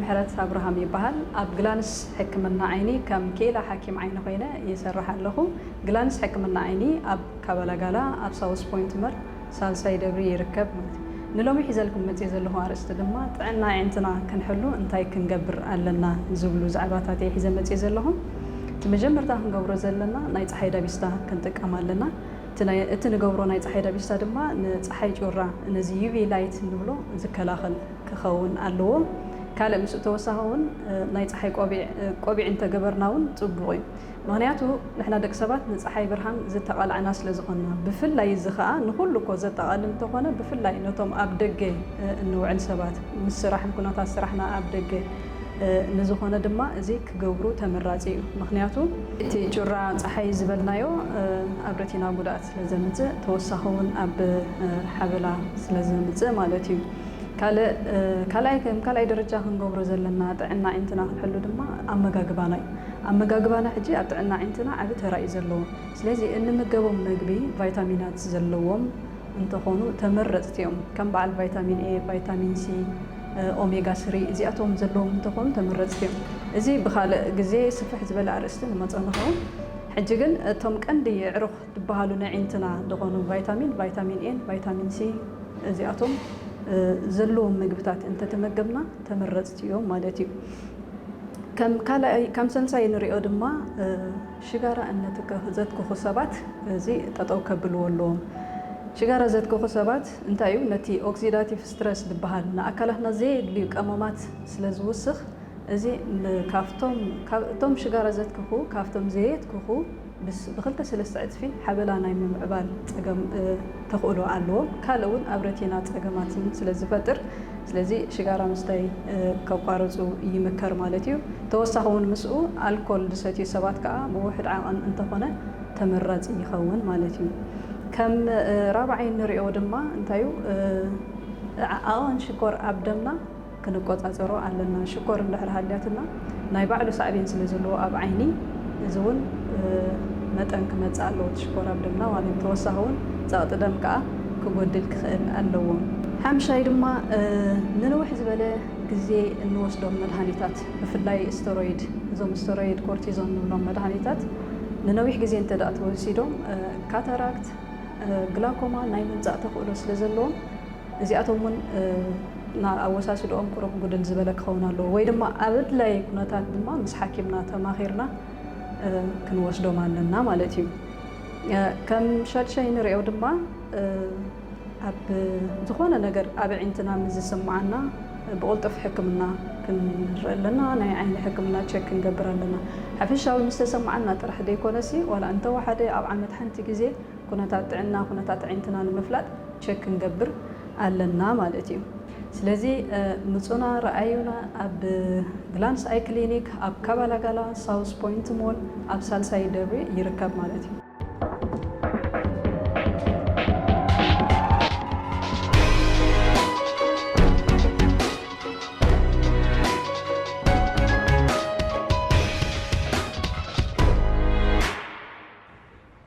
ምሕረት ኣብርሃም ይበሃል። ኣብ ግላንስ ሕክምና ዓይኒ ከም ክኢላ ሓኪም ዓይኒ ኮይነ ይሰርሕ ኣለኹ። ግላንስ ሕክምና ዓይኒ ኣብ ካባላጋላ፣ ኣብ ሳውስ ፖይንት መር፣ ሳልሳይ ደብሪ ይርከብ ማለት እዩ። ንሎሚ ሒዘልኩም መፅእ ዘለኹ ኣርእስቲ ድማ ጥዕና ኣዒንትና ክንሕሉ እንታይ ክንገብር ኣለና ዝብሉ ዛዕባታት እየ ሒዘ መፅእ ዘለኹ። እቲ መጀመርታ ክንገብሮ ዘለና ናይ ፀሓይ ዳቢስታ ክንጥቀም ኣለና። እቲ ናይ-፣ እቲ ንገብሮ ናይ ፀሓይ ዳቢስታ ድማ ንፀሓይ ጩራ፣ ነዚ ዩ ቪ ላይት ንብሎ ዝከላኸል ክኸውን ኣለዎ። ካልእ ምስኡ ተወሳኺ እውን፣ እ፣ ናይ ፀሓይ ቆቢዕ፣ እ፣ ቆቢዕ እንተገበርና እውን ፅቡቕ እዩ። ምኽንያቱ ንሕና ደቂ ሰባት ንፀሓይ ብርሃን ዝተቓላዕና ስለ ዝኾንና፣ ብፍላይ እዚ ኸዓ ንኹሉ እኮ ዘጠቓልል እንተኾነ፣ ብፍላይ ነቶም ኣብ ደገ፣ እ፣ እንውዕል ሰባት፣ ምስ ስራሕ፣ ኩነታት ስራሕና ኣብ ደገ፣ እ፣ ንዝኾነ ድማ እዚ ክገብሩ ተመራፂ እዩ። ምኽንያቱ እቲ ጩራ ፀሓይ ዝበልናዮ፣ እ፣ ኣብ ረቲና ጉድኣት ስለ ዘምፅእ፣ ተወሳኺ እውን ኣብ፣ እ፣ ሓበላ ስለ ዘምፅእ ማለት እዩ። ካልእ፣ እ፣ ካልኣይ፣ ከም ካልኣይ ደረጃ ክንገብሮ ዘለና ጥዕና ኣዒንትና ክንሕሉ ድማ ኣመጋግባና እዩ። ኣመጋግባና ሕጂ ኣብ ጥዕና ኣዒንትና ዓቢ ተራ እዩ ዘለዎ። ስለዚ እንምገቦም መግቢ ቫይታሚናት ዘለዎም እንተኾኑ ተመረፅቲ እዮም። ከም በዓል ቫይታሚን ኤ፣ ቫይታሚን ሲ፣ እ፣ ኦሜጋ ስሪ እዚኣቶም ዘለዎም እንተኾኑ ተመረፅቲ እዮም። እዚ ብኻልእ ግዜ ስፍሕ ዝበለ ኣርእስቲ ንመጾ ንኸውን። ሕጂ ግን እቶም ቀንዲ የዕሩኽ ዝበሃሉ ንኣዒንትና ዝኾኑ ቫይታሚን፣ ቫይታሚን ኤን ቫይታሚን ሲ እዚኣቶም፣ እ፣ ዘለዎም ምግብታት እንተተመገብና ተመረፅቲ እዮም ማለት እዩ። ከም ካልኣይ፣ ከም ሰልሳይ ንሪኦ ድማ፣ እ፣ ሽጋራ እነትከ-፣ ዘትክኹ ሰባት እዚ ጠጠው ከብልዎ ኣለዎም። ሽጋራ ዘትክኹ ሰባት እንታይ እዩ? ነቲ ኦክሲዳቲቭ ስትረስ ዝበሃል ንኣካላትና ዘየድልዩ ቀመማት ስለ ዝውስኽ፣ እዚ ን-፣ ካብቶም፣ ካብ እቶም ሽጋራ ዘትክኹ፣ ካብቶም ዘየትክኹ ብስ-፣ ብኽልተ ሰለስተ ዕጽፊ ሓበላ ናይ ምምዕባል ጸገም፣ እ፣ ተኽእሎ ኣለዎ። ካልእ እውን ኣብ ረቲና ጸገማትን ስለ ዝፈጥር፣ ስለዚ ሽጋራ ምስታይ፣ እ፣ ከቋርጹ ይምከር ማለት እዩ። ተወሳኺ እውን ምስኡ ኣልኮል ዝሰትዩ ሰባት ከኣ ብውሑድ ዓቐን እንተኾነ ተመራጺ ይኸውን ማለት እዩ። ከም፣ እ፣ ራብዓይ እንሪኦ ድማ እንታይ እዩ? እ፣ ዓ-፣ ዓቐን ሽኮር ኣብ ደምና ክንቆጻጸሮ ኣለና። ሽኮር እንድሕር ሃልያትና ናይ ባዕሉ ሳዕቤን ስለ ዘለዎ ኣብ ዓይኒ፣ እዚ እውን፣ እ፣ መጠን ክመጽእ ኣለዎ፣ እቲ ሽኮር ኣብ ደምና ማለት እዩ። ተወሳኺ እውን ጸቕጢ ደም ከኣ ክጎድል ክኽእል ኣለዎ። ሓምሻይ ድማ፣ እ፣ ንንውሕ ዝበለ ግዜ እንወስዶም መድሃኒታት፣ ብፍላይ ስተሮይድ፣ እዞም ስተሮይድ ኮርቲዞን ንብሎም መድሃኒታት ንነዊሕ ግዜ እንተ ደኣ ተወሲዶም፣ እ፣ ካታራክት፣ እ፣ ግላኮማ ናይ ምምጻእ ተኽእሎ ስለ ዘለዎም፣ እዚኣቶም እውን፣ እ፣ ና-፣ ኣወሳስድኦም ቁሩብ ጉድል ዝበለ ክኸውን ኣለዎ፣ ወይ ድማ ኣብ ኣድላዪ ኩነታት ድማ ምስ ሓኪምና ተማኺርና፣ እ፣ ክንወስዶም ኣለና ማለት እዩ። እ፣ ከም ሻድሻይ ንሪኦ ድማ፣ እ፣ ኣብ ዝኾነ ነገር ኣብ ኣዒንትና ምስ ዝስምዓና ብቕልጡፍ ሕክምና ክንርኢ ኣለና። ናይ ዓይኒ ሕክምና ቸክ ክንገብር ኣለና። ሓፈሻዊ ምስ ተሰምዓና ጥራሕ ዘይኮነሲ፣ ዋላ እንተወሓደ ኣብ ዓመት ሓንቲ ግዜ ኩነታት ጥዕና፣ ኩነታት ኣዒንትና ንምፍላጥ ቸክ ክንገብር ኣለና ማለት እዩ። ስለዚ፣ እ፣ ምጹና፣ ረኣዩና። ኣብ ግላንስ ኣይ ክሊኒክ ኣብ ካባላጋላ ሳውስ ፖይንት ሞል ኣብ ሳልሳይ ደብሪ ይርከብ ማለት እዩ።